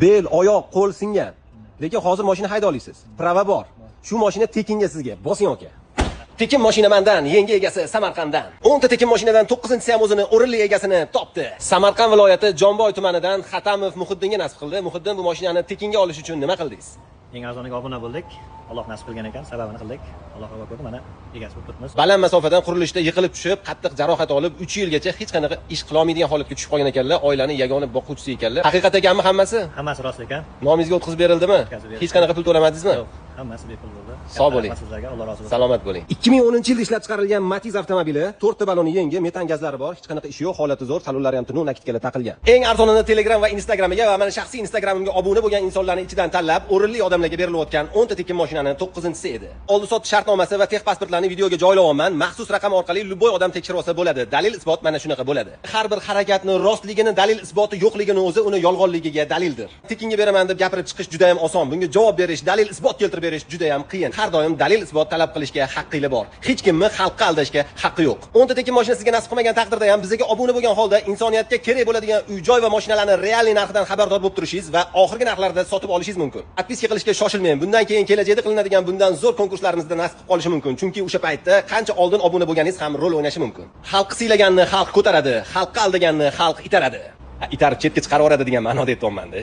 Bel, oyoq, qo'l singan. Lekin hozir mashina hayda olasiz. Права bor. Shu mashina tekinga sizga. Bosing, aka. Tekin mashina mandan, yangi egasi Samarqanddan. 10 ta tekin mashinadan 9-inchisi ham o'zini o'rinli egasini topdi. Samarqand viloyati Jomboy tumanidan Xatamov Muhiddinga nasib qildi. Muhiddin, bu mashinani tekinga olish uchun nima qildingiz? Eng arzoniga obuna bo'ldik. Alloh nasib qilgan ekan, sababini qildik. Alloh ravo ko'rdi, mana egasi bo'lib turibmiz. Baland masofadan qurilishda yiqilib tushib, qattiq jarohat olib, 3 yilgacha hech qanaqa ish qilolmaydigan holatga tushib qolgan ekanlar. Oilani yagona boquvchisi ekanlar. Haqiqat ekanmi hammasi? Hammasi rost ekan. Nomingizga o'tkazib berildimi? O'tkazib berildi. Hech qanaqa pul to'lamadingizmi? Yo'q, hammasi bepul bo'ldi. Sog' bo'ling. Katta rahmat sizlarga, Alloh rozi bo'lsin. Salomat bo'ling. 2010-yilda ishlab chiqarilgan Matiz avtomobili, to'rtta baloni yangi, metan gazlari bor, hech qanaqa ishi yo'q, holati zo'r, salonlari ham tunuq, накидка lar taqilgan. Eng arzonini Telegram va Instagramiga va mana shaxsiy Instagramimga obuna bo'lgan insonlarning ichidan tanlab, o'rinli odamlarga berilayotgan 10 ta tekin mashinani 9-inchisi edi. Oldi sotdi shartnomasi va тех pasportlarni videoga joylayapman. Maxsus raqam orqali любой odam tekshirib olsa bo'ladi. Dalil isbot mana shunaqa bo'ladi. Har bir harakatni rostligini dalil isboti yo'qligini o'zi uni yolg'onligiga dalildir. Tekinga beraman deb gapirib chiqish juda ham oson. Bunga javob berish, dalil isbot keltirib berish juda ham qiyin. Har doim dalil isbot talab qilishga haqqinglar bor. Hech kimni xalqqa aldashga haqqi yo'q. 10 ta tekin mashina sizga nasib qilmagan taqdirda ham bizga obuna bo'lgan holda insoniyatga kerak bo'ladigan uy, joy va mashinalarni реальный narxidan xabardor bo'lib turishingiz va oxirgi narxlarda sotib olishingiz mumkin. Подписка qilishga shoshilmang. Bundan keyin kelajakda qilinadigan bundan zo'r konkurslarimizda nasib qilib qolishi mumkin. Chunki o'sha paytda qancha oldin obuna bo'lganingiz ham rol o'ynashi mumkin. Xalq siylaganni xalq ko'taradi, xalqqa aldaganni xalq itaradi. Ha, itarib chetga chiqarib yuboradi degan ma'noda aytyapman-da.